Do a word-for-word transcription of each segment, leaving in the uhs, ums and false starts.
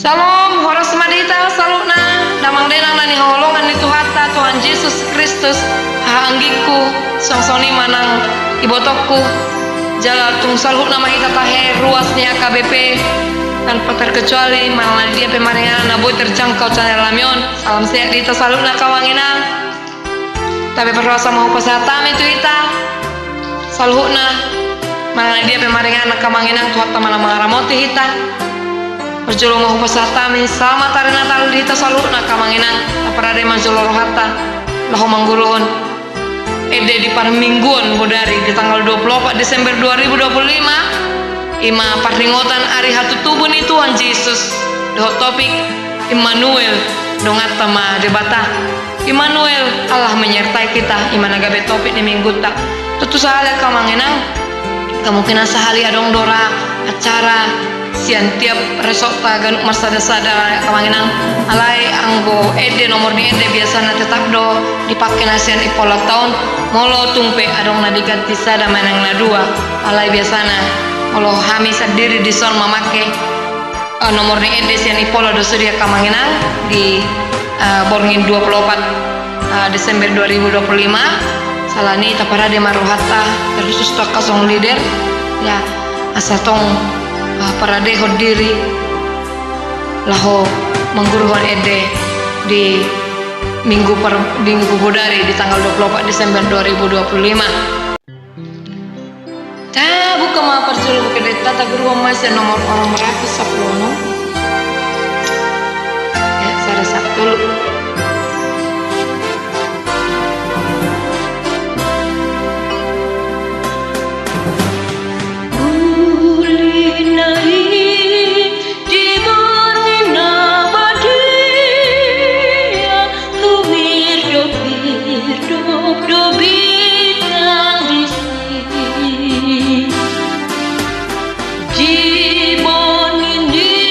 Syalom, horas ma di hita saluhutna, damang dainang na hinaholongan ni Tuhanta, Tuhan Jesus Kristus, haha anggingku, suang songon i ma nang ibotongku, jala tung saluhutna ma hita tahe ruas ni H K B P, tanpa terkecuali, manang na di dia pe maringanan na boi terjangkau channel nami on. Salam sehat di hita saluhutna, angka amang inang. Tabe parhorasan ma hupasahat hami tu hita saluhutna, manang na di dia pe maringanan, angka amang inang, Tuhanta ma na mangaramoti hita. Parjolo ma hupasahat hami selamat hari Natal di hita saluhutna, angka amang inang. Taparade ma jolo rohanta laho mangguruhon ende di parmingguon bodari di tanggal dua puluh opat Desember dua ribu dua puluh lima, i ma parningotan ari hatutubu ni Tuhan Jesus, dohot topik Immanuel, donganta ma Debata. Immanuel, Allah menyertai kita, i ma na gabe topik ni minggunta. Tontu sahali, angka amang inang, kemungkinan sahali adong do ra acara sian tiap resortta ganup marsada-sada, angka amang inang. Alai anggo ende, nomor ni ende biasana tetap do dipake na sian impolonta on. Molo tung pe adong na diganti sada manang na dua, alai biasana molo hami sandiri dison mamake, eh, nomor ni ende sian impola do sude, angka amang inang, di, eh, borngin dua puluh opat, eh, Desember dua ribu dua puluh lima. Sala ni i taparade ma rohanta, terkhusus tu angka song leader, ya, asa tong, eh, paradehon diri laho mangguruhon ende di minggu par-, minggu bodari di tanggal dua puluh opat Desember dua ribu dua puluh lima. Tabuka ma parjolo buku endenta, taguruhon ma sian nomor onom ratus sampulu onom. Ya, sada satu. Uli na i di borngin na badia, humirdop-hirdop do bintang disi. Di borngin di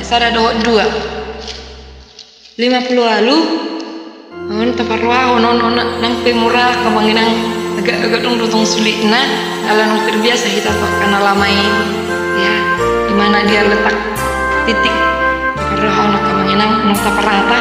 Sada dohot dua. Lima pulu ualu. On taparrohahon on, on nang pe mura, angka amang inang, agak, agak dung do tong sulitna, ala nunga terbiasa hita tu angka na lama i. Ya, di mana dia letak titik. Taparrohahon, angka amang inang, nunga taparata.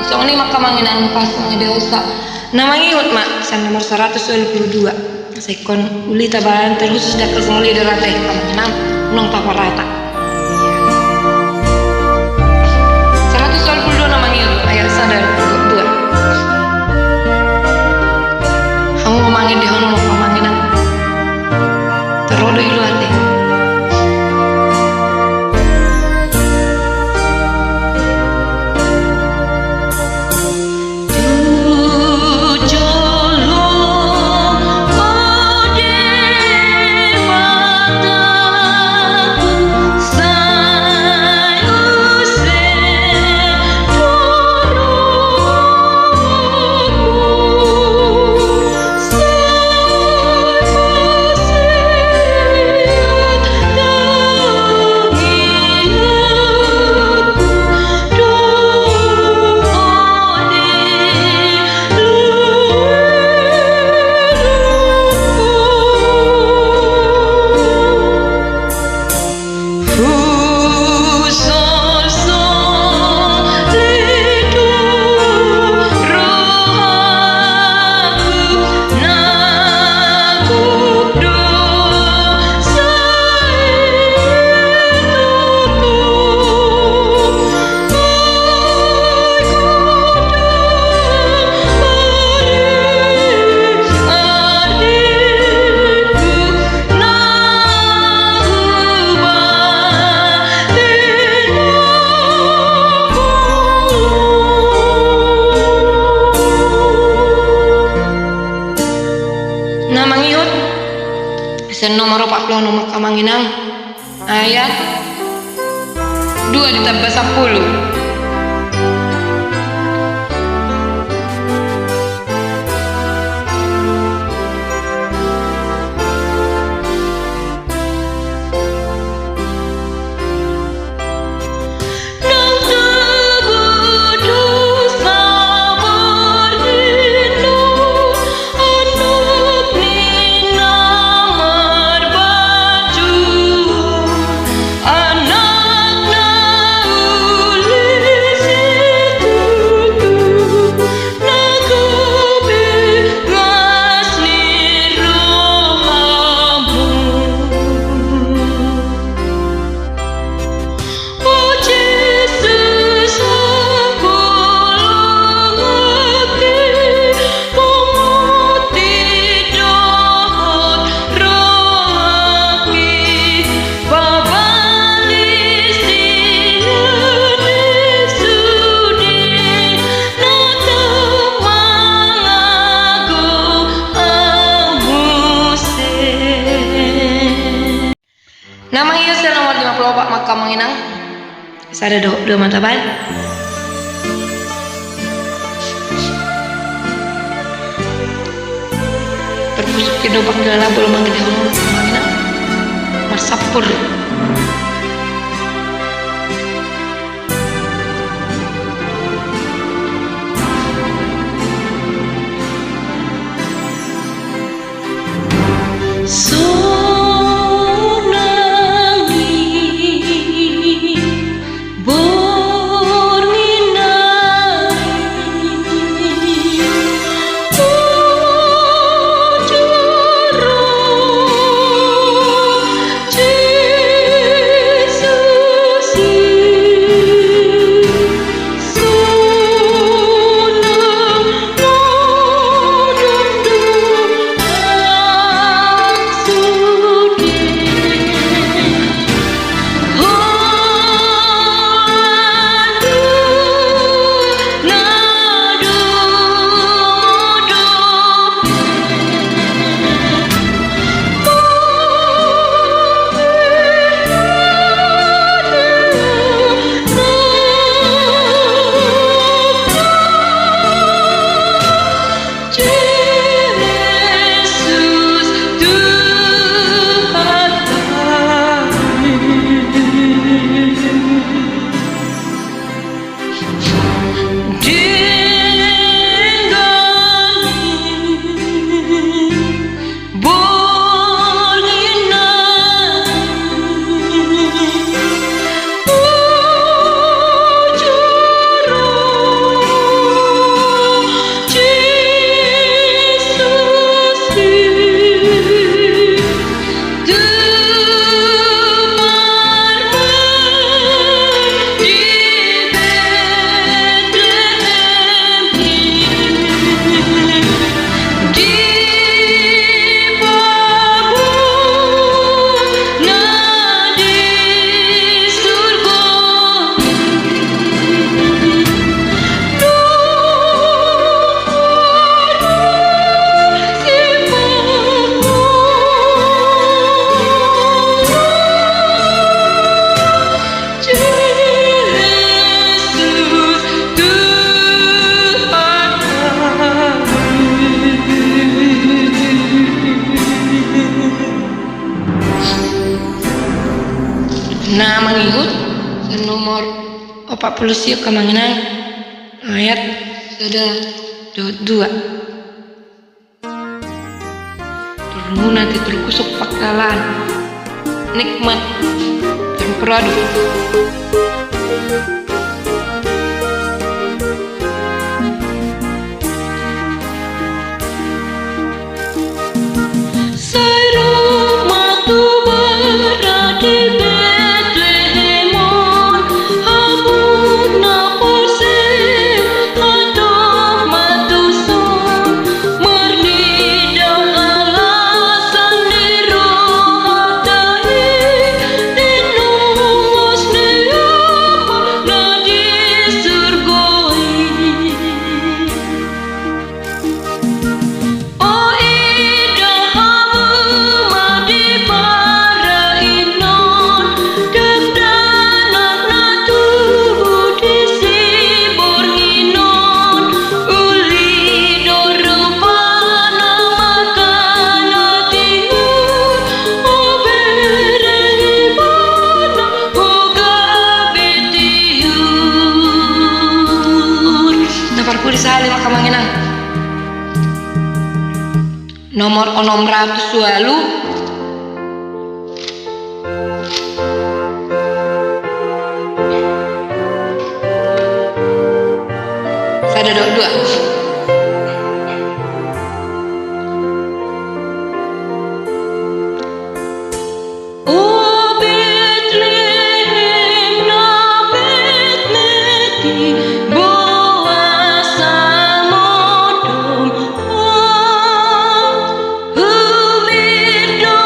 Songon i ma, angka amang inang, pas mangidehon sa. Na mangihut ma sian nomor saratus ualu pulu dua. Sai ingkon uli tabaen terkhusus di angka songuli do rata i, angka amang inang, nunga taparata. Saratus ualu pulu dua na mangihut, ayat sada dohot dua. Hamu ma mangidehon, angka amang inang. Torop do i luat i. Na mangihut sian nomor opat pulu onom, angka amang inang. Ayat dua ditamba sampulu. Na mangihut sian nomor lima pulu opat ma, amang inang. Sada dohot dua ma tabaen. Terkusuk ke dopak dalam belum manggil dahulu, amang inang. Marsampur. Na mangihut sian nomor opat pulu siok, amang inang, ayat sada dohot dua. Turmuna ti turkusuk pangkalan. Nikmat campur aduk. Sai ro ma tu bara di Betlehem on, hamu na porsea, hatop ma tuson, marnida halasan ni rohanta i, di nongos ni Ama na di surgo i. O ida hamu ma di bara i non, dakdanak na tubu di siborngin on, uli do rupana mangkana tiur, o bereng Ibana, o gabe tiur. Na parpudi sahali ma, amang inang. Nomor onom ratus ualu. Sada dohot dua. O Betlehem na metmet i, boasa modom ho? Humbir do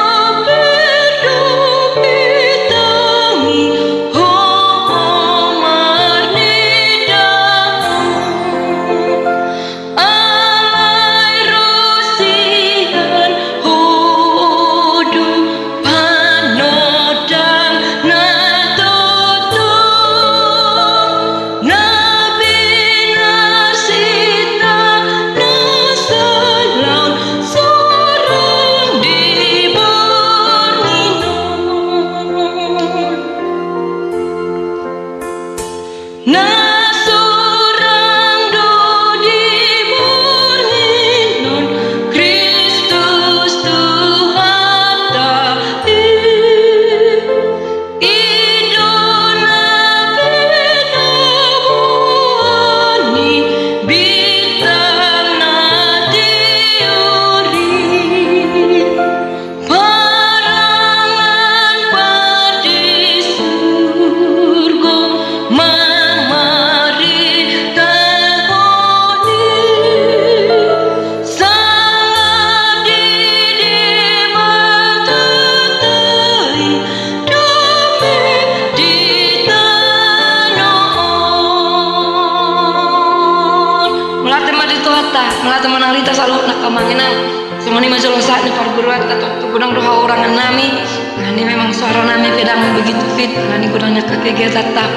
Sahat ni parguruanta, tontu godang do hahurangan nami, alani memang suara nami pe ndang begitu fit, alani godang ni angka kegiatanta.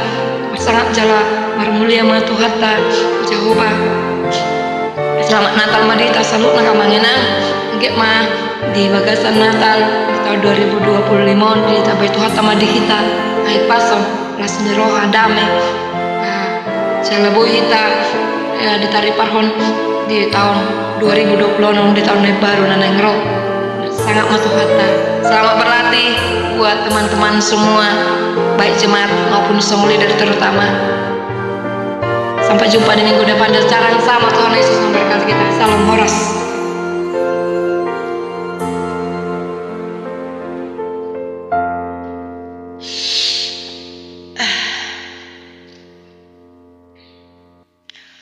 Marsangap jala marmulia ma Tuhanta Jahowa. Selamat Natal ma di hita saluhutna, amang inang. Anggiat ma di bagasan Natal di taon dua ribu dua puluh lima on ditambai Tuhanta ma di hita aek pasu, las ni roha, dame. Ah, jala boi hita, eh, ditariparhon di taon dua ribu dua puluh enam, di taon na imbaru na naeng ro. Sangap ma Tuhanta. Selamat berlatih buat teman-teman semua, baik jemaat maupun song leader terutama. Sampai jumpa di minggu depan dan salam sama Tuhan Yesus memberkati kita. Salam horas.